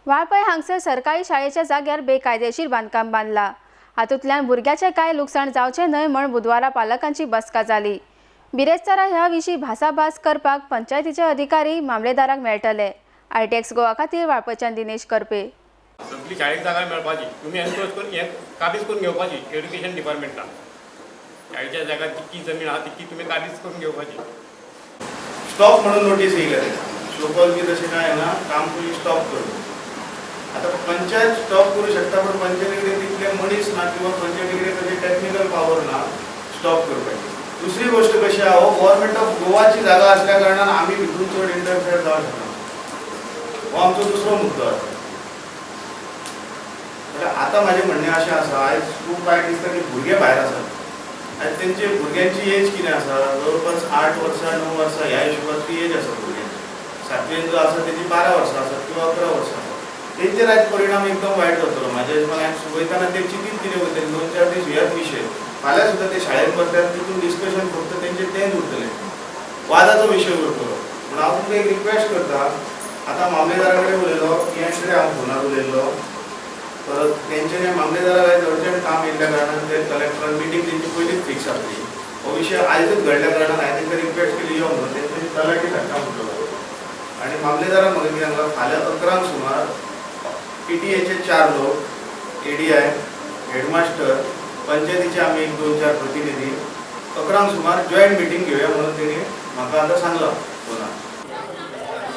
वाळपय हांगसर सरकारी शाळेच्या जाग्यार बेकायदेशीर बांदकाम बांदला. हातूंतल्यान भुरग्याचें कांय लुकसाण जावचें न्हय म्हण बुधवारा पालकांची बसका जाली. बिरेस्तारा ह्या विशीं भासाभास करपाक पंचायतीचे अधिकारी मामलेदाराक मेळटले. आयटीएक्स गोवा खातीर वाळपयच्यान दिनेश करपे. सगळी शाळेक जागा मेळपाची तुमी एनक्रोच करून हें काबीज करून घेवपाची. एड्युकेशन डिपार्टमेंटान शाळेच्या जागा तितकी जमीन आहा तितकी तुमी काबीज करून घेवपाची. स्टॉप म्हणून नोटीस येयल्या, शोकॉल बी तशें कांय ना, काम तुमी स्टॉप करू. आतां पंचायत स्टॉप करूं शकता, पण पंचायती कडेन तितले मनीस ना किंवा पंचायती कडेन तशें टॅक्निकल पावर ना स्टॉप करपाची. दुसरी गोष्ट कशी आहा, हो गव्हर्मेंट ऑफ गोवाची जागा असल्या कारणान आमी भितून चड इंटरफेअर जावंक शकना, हो आमचो दुसरो मुद्दो आसा. जाल्यार आतां म्हाजें म्हणणें अशें आसा, आयज खूब वायट दिसता की भुरगे भायर आसात आनी तेंचे भुरग्यांची एज कितें आसा, जवळपास 8 वर्सां 9 वर्सां ह्या हिशोबान ती एज आसा भुरग्यांची. सातवेन जो आसा तेजी 12 वर्सां आसात किंवा 11 वर्सां आसात. तेंचेर आयज परिणाम एकदम वायट जातलो. म्हाज्या हिशोबान आयज वयताना ते चिंतीत कितें वयतले 2-4 दीस ह्याच विशय. फाल्यां सुद्दां ते शाळेंत बसल्यार तितून डिस्कशन फक्त तेंचें तेंच उरतलें, वादाचो विशय उरतलो. पूण हांव तुमकां एक रिक्वेस्ट करता, आतां मामलेदारा कडेन उलयलो, पी कडेन हांव फोनार उलयल्लो, परत तेंच्यांनी मामलेदाराक आयज अर्जंट काम येयल्ल्या कारणान ते कलेक्टरान मिटींग तेंची पयलींच फिक्स आसली. हो विशय आयजूच घडल्या कारणान हांवें तेंकां रिक्वेस्ट केली यो म्हणून, तेंच्यांनी तलाठी धाडटा म्हणटलो. आनी मामलेदारान म्हाका कितें सांगलां, फाल्यां 11 सुमार PTAचे 4 लोक, ADI, headmaster, पंचायतीचे आमी एक 2-4 प्रतिनिधी 11 सुमार जॉयंट मिटींग घेवया म्हणून तेणी म्हाका आतां सांगलां फोनार.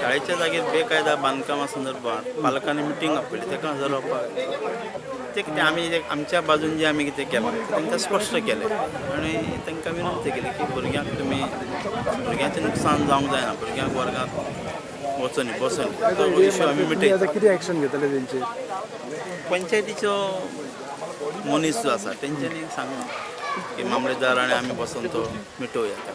शाळेच्या जागेर बेकायदा बांदकामा संदर्भात पालकांनी मिटींग आपयली, ताका हजर रावपाक ते कितें आमी जे आमच्या बाजून जे आमी कितें केलां तें तांकां स्पश्ट केलें आनी तांकां विनंती केली की भुरग्यांक तुमी भुरग्यांचें नुकसान जावंक जायना, भुरग्यांक वर्गांत वचोनी बसोनी, तो इशू आमी मिटयता. कितें एक्शन घेतले तेंचेर? पंचायतीचो मनीस जो आसा तेंच्यांनी सांगलां की मामलेदार आनी आमी बसून तो मिटोवया.